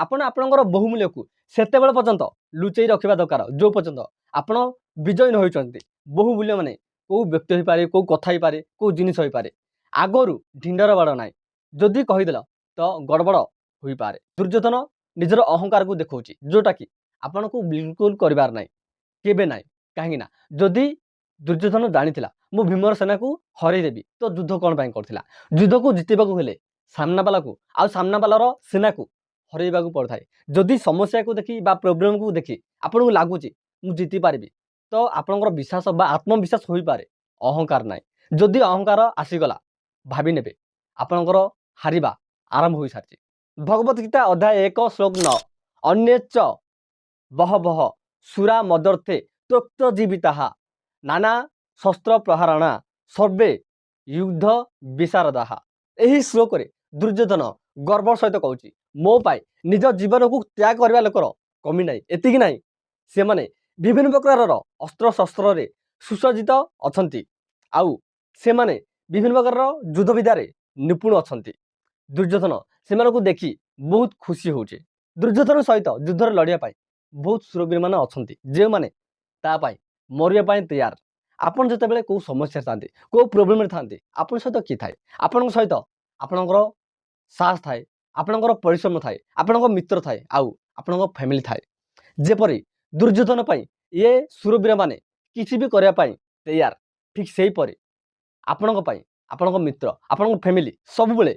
ଆପଣ ଆପଣଙ୍କର ବହୁମୂଲ୍ୟକୁ ସେତେବେଳେ ପର୍ଯ୍ୟନ୍ତ ଲୁଚେଇ ରଖିବା ଦରକାର, ଯେଉଁ ପର୍ଯ୍ୟନ୍ତ ଆପଣ ବିଜୟୀ ନ ହୋଇଛନ୍ତି। ବହୁମୂଲ୍ୟ ମାନେ କେଉଁ ବ୍ୟକ୍ତି ହୋଇପାରେ, କେଉଁ କଥା ହେଇପାରେ, କେଉଁ ଜିନିଷ ହୋଇପାରେ। ଆଗରୁ ଢିଣ୍ଡର ବାଡ଼ ନାହିଁ, ଯଦି କହିଦେଲ ତ ଗଡ଼ବଡ଼ ହୋଇପାରେ। ଦୁର୍ଯ୍ୟୋଧନ ନିଜର ଅହଙ୍କାରକୁ ଦେଖାଉଛି, ଯେଉଁଟାକି ଆପଣଙ୍କୁ ବିଲକୁଲ କରିବାର ନାହିଁ, କେବେ ନାହିଁ। କାହିଁକି ନା ଯଦି ଦୁର୍ଯ୍ୟୋଧନ ଜାଣିଥିଲା ମୁଁ ଭୀମର ସେନାକୁ ହରେଇଦେବି, ତ ଯୁଦ୍ଧ କ'ଣ ପାଇଁ କରୁଥିଲା? ଯୁଦ୍ଧକୁ ଜିତିବାକୁ ହେଲେ ସାମ୍ନାବାଲାକୁ ଆଉ ସାମ୍ନାବାଲାର ସେନାକୁ ହରେଇବାକୁ ପଡ଼ିଥାଏ। ଯଦି ସମସ୍ୟାକୁ ଦେଖି ବା ପ୍ରୋବ୍ଲେମକୁ ଦେଖି ଆପଣଙ୍କୁ ଲାଗୁଛି ମୁଁ ଜିତି ପାରିବି, ତ ଆପଣଙ୍କର ବିଶ୍ୱାସ ବା ଆତ୍ମବିଶ୍ୱାସ ହୋଇପାରେ, ଅହଙ୍କାର ନାହିଁ। ଯଦି ଅହଙ୍କାର ଆସିଗଲା, ଭାବି ନେବେ ଆପଣଙ୍କର ହାରିବା ଆରମ୍ଭ ହୋଇସାରିଛି। ଭଗବତ ଗୀତା ଅଧ୍ୟାୟ 1, ଶ୍ଲୋକ 9। ଅନ୍ୟେଚ ବହବଃ ଶୂରା ମଦର୍ଥେ ତ୍ୟକ୍ତ ଜୀବିତାଃ ନାନା ଶସ୍ତ୍ର ପ୍ରହାରଣା ସର୍ବେ ଯୁଦ୍ଧ ବିଶାରଦାଃ। ଏହି ଶ୍ଲୋକରେ ଦୁର୍ଯ୍ୟୋଧନ ଗର୍ବ ସହିତ କହୁଛି, ମୋ ପାଇଁ ନିଜ ଜୀବନକୁ ତ୍ୟାଗ କରିବା ଲୋକର କମି ନାହିଁ। ଏତିକି ନାହିଁ, ସେମାନେ ବିଭିନ୍ନ ପ୍ରକାରର ଅସ୍ତ୍ରଶସ୍ତ୍ରରେ ସୁସଜ୍ଜିତ ଅଛନ୍ତି ଆଉ ସେମାନେ ବିଭିନ୍ନ ପ୍ରକାରର ଯୁଦ୍ଧ ବିଦ୍ୟାରେ ନିପୁଣ ଅଛନ୍ତି। ଦୁର୍ଯ୍ୟୋଧନ ସେମାନଙ୍କୁ ଦେଖି ବହୁତ ଖୁସି ହେଉଛି। ଦୁର୍ଯ୍ୟୋଧନ ସହିତ ଯୁଦ୍ଧରେ ଲଢ଼ିବା ପାଇଁ ବହୁତ ସୁରବୀରମାନେ ଅଛନ୍ତି, ଯେଉଁମାନେ ତା ପାଇଁ ମରିବା ପାଇଁ ତୈୟାର। ଆପଣ ଯେତେବେଳେ କେଉଁ ସମସ୍ୟାରେ ଥାନ୍ତି, କେଉଁ ପ୍ରୋବ୍ଲେମରେ ଥାନ୍ତି, ଆପଣଙ୍କ ସହିତ କିଏ ଥାଏ? ଆପଣଙ୍କ ସହିତ ଆପଣଙ୍କର ସାହସ ଥାଏ, ଆପଣଙ୍କର ପରିଶ୍ରମ ଥାଏ, ଆପଣଙ୍କ ମିତ୍ର ଥାଏ ଆଉ ଆପଣଙ୍କ ଫ୍ୟାମିଲି ଥାଏ। ଯେପରି ଦୁର୍ଯ୍ୟୋଧନ ପାଇଁ ଇଏ ସୁରବୀରମାନେ କିଛି ବି କରିବା ପାଇଁ ତୈୟାର, ଠିକ୍ ସେହିପରି ଆପଣଙ୍କ ପାଇଁ ଆପଣଙ୍କ ମିତ୍ର, ଆପଣଙ୍କ ଫ୍ୟାମିଲି ସବୁବେଳେ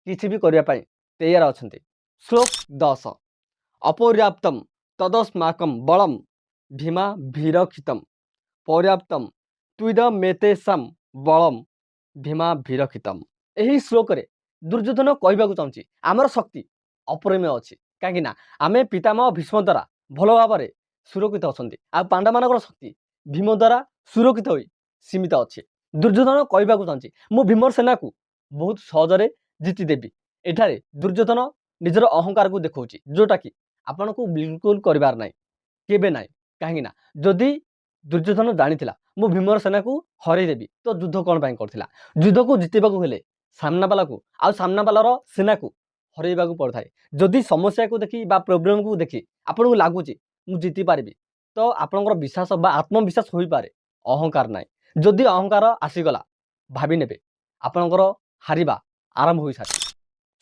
କିଛି ବି କରିବା ପାଇଁ ତୈୟାର ଅଛନ୍ତି। ଶ୍ଲୋକ 10। ଅପର୍ୟାପ୍ତମ ତଦସ୍ମାକಂ ବଳମ ଭୀମାଭିରକ୍ଷିତମ ପର୍ୟାପ୍ତମ ତ୍ୱିଦମେତେଷାଂ ବଳମ ଭୀମାଭିରକ୍ଷିତମ। ଏହି ଶ୍ଲୋକରେ ଦୁର୍ଯ୍ୟୋଧନ କହିବାକୁ ଚାହୁଁଛି, ଆମର ଶକ୍ତି ଅପରିମେୟ ଅଛି, କାହିଁକି ନା ଆମେ ପିତାମହ ଭୀଷ୍ମ ଦ୍ୱାରା ଭଲ ଭାବରେ ସୁରକ୍ଷିତ ଅଛନ୍ତି ଆଉ ପାଣ୍ଡବମାନଙ୍କର ଶକ୍ତି ଭୀମ ଦ୍ୱାରା ସୁରକ୍ଷିତ ହୋଇ ସୀମିତ ଅଛି। ଦୁର୍ଯ୍ୟୋଧନ କହିବାକୁ ଚାହୁଁଛି, ମୁଁ ଭୀମର ସେନାକୁ ବହୁତ ସହଜରେ ଜିତିଦେବି। ଏଠାରେ ଦୁର୍ଯ୍ୟୋଧନ ନିଜର ଅହଙ୍କାରକୁ ଦେଖାଉଛି, ଯେଉଁଟାକି ଆପଣଙ୍କୁ ବିଲକୁଲ କରିବାର ନାହିଁ, କେବେ ନାହିଁ। କାହିଁକି ନା ଯଦି ଦୁର୍ଯ୍ୟୋଧନ ଜାଣିଥିଲା ମୁଁ ଭୀମର ସେନାକୁ ହରେଇଦେବି, ତ ଯୁଦ୍ଧ କ'ଣ ପାଇଁ କରୁଥିଲା? ଯୁଦ୍ଧକୁ ଜିତିବାକୁ ହେଲେ ସାମ୍ନାବାଲାକୁ ଆଉ ସାମ୍ନାବାଲାର ସେନାକୁ ହରେଇବାକୁ ପଡ଼ିଥାଏ। ଯଦି ସମସ୍ୟାକୁ ଦେଖି ବା ପ୍ରୋବ୍ଲେମକୁ ଦେଖି ଆପଣଙ୍କୁ ଲାଗୁଛି ମୁଁ ଜିତି ପାରିବି, ତ ଆପଣଙ୍କର ବିଶ୍ୱାସ ବା ଆତ୍ମବିଶ୍ୱାସ ହୋଇପାରେ, ଅହଙ୍କାର ନାହିଁ। ଯଦି ଅହଙ୍କାର ଆସିଗଲା, ଭାବି ନେବେ ଆପଣଙ୍କର ହାରିବା ଆରମ୍ଭ ହୋଇସାରିଛି।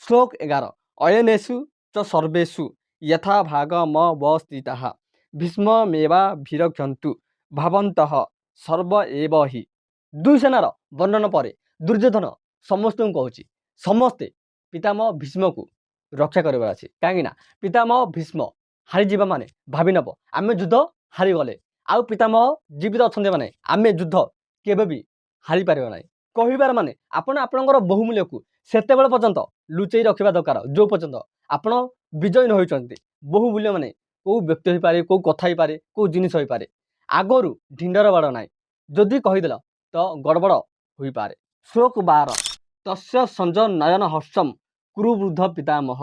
ଶ୍ଲୋକ 11। ଅୟନେଷୁ ଚ ସର୍ବେଷୁ ଯଥା ଭାଗମବସ୍ଥିତାଃ ଭୀଷ୍ମମେବାଭିରକ୍ଷନ୍ତୁ ଭବନ୍ତଃ ସର୍ବ ଏବ ହି। ଦୁଇ ସେନାର ବର୍ଣ୍ଣନ ପରେ ଦୁର୍ଯ୍ୟୋଧନ ସମସ୍ତଙ୍କୁ କହୁଛି, ସମସ୍ତେ ପିତାମହ ଭୀଷ୍ମକୁ ରକ୍ଷା କରିବାର ଅଛି। କାହିଁକି ନା ପିତାମହ ଭୀଷ୍ମ ହାରିଯିବା ମାନେ ଭାବି ନେବ ଆମେ ଯୁଦ୍ଧ ହାରିଗଲେ ଆଉ ପିତାମହ ଜୀବିତ ଅଛନ୍ତି ମାନେ ଆମେ ଯୁଦ୍ଧ କେବେ ବି ହାରିପାରିବା ନାହିଁ। କହିବାର ମାନେ ଆପଣ ଆପଣଙ୍କର ବହୁମୂଲ୍ୟକୁ ସେତେବେଳେ ପର୍ଯ୍ୟନ୍ତ ଲୁଚେଇ ରଖିବା ଦରକାର, ଯେଉଁ ପର୍ଯ୍ୟନ୍ତ ଆପଣ ବିଜୟୀ ନ ହୋଇଛନ୍ତି। ବହୁମୂଲ୍ୟ ମାନେ କେଉଁ ବ୍ୟକ୍ତି ହୋଇପାରେ, କେଉଁ କଥା ହେଇପାରେ, କେଉଁ ଜିନିଷ ହୋଇପାରେ। ଆଗରୁ ଢିଣ୍ଡର ବାଡ଼ ନାହିଁ, ଯଦି କହିଦେଲ ତ ଗଡ଼ବଡ଼ ହୋଇପାରେ। ଶ୍ଲୋକ 12। ତସ୍ୟ ସଞ୍ଜନୟନ ହର୍ଷମ କୁରୁବୃଦ୍ଧ ପିତାମହ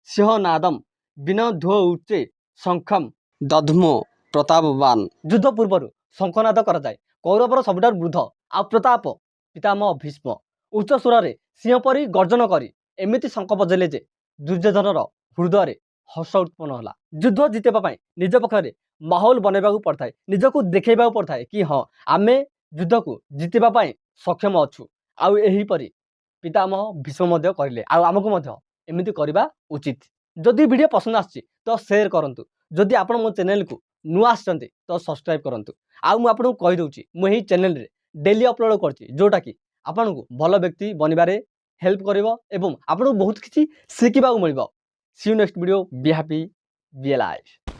ସିଂହନାଦମ ବିନଧ୍ୱ ଉଚ୍ଚେ ଶଙ୍ଖମ ଦଧ୍ମୌ ପ୍ରତାପବାନ। ଯୁଦ୍ଧ ପୂର୍ବରୁ ଶଙ୍ଖନାଦ କରାଯାଏ। କୌରବର ସବୁଠାରୁ ବୃଦ୍ଧ ଆଉ ପ୍ରତାପ ପିତାମହ ଭୀଷ୍ମ ଉଚ୍ଚ ସ୍ୱରରେ ସିଂହ ପରି ଗର୍ଜନ କରି ଏମିତି ଶଙ୍ଖ ବଜେଇଲେ ଯେ ଦୁର୍ଯ୍ୟୋଧନର ହୃଦୟରେ ହର୍ଷ ଉତ୍ପନ୍ନ ହେଲା। ଯୁଦ୍ଧ ଜିତିବା ପାଇଁ ନିଜ ପାଖରେ ମାହୋଲ ବନେଇବାକୁ ପଡ଼ିଥାଏ, ନିଜକୁ ଦେଖେଇବାକୁ ପଡ଼ିଥାଏ କି ହଁ, ଆମେ ଯୁଦ୍ଧକୁ ଜିତିବା ପାଇଁ ସକ୍ଷମ ଅଛୁ। ଆଉ ଏହିପରି ପିତାମହ ଭୀଷ୍ମ ମଧ୍ୟ କରିଲେ ଆଉ ଆମକୁ ମଧ୍ୟ ଏମିତି କରିବା ଉଚିତ। ଯଦି ଭିଡ଼ିଓ ପସନ୍ଦ ଆସୁଛି ତ ସେୟାର କରନ୍ତୁ। ଯଦି ଆପଣ ମୋ ଚ୍ୟାନେଲକୁ ନୂଆ ଆସିଛନ୍ତି ତ ସବସ୍କ୍ରାଇବ୍ କରନ୍ତୁ। ଆଉ ମୁଁ ଆପଣଙ୍କୁ କହିଦେଉଛି, ମୁଁ ଏହି ଚ୍ୟାନେଲରେ ଡେଲି ଅପଲୋଡ଼ କରୁଛି, ଯେଉଁଟାକି ଆପଣଙ୍କୁ ଭଲ ବ୍ୟକ୍ତି ବନିବାରେ ହେଲ୍ପ କରିବ ଏବଂ ଆପଣଙ୍କୁ ବହୁତ କିଛି ଶିଖିବାକୁ ମିଳିବ। See you next video. Be happy, be alive.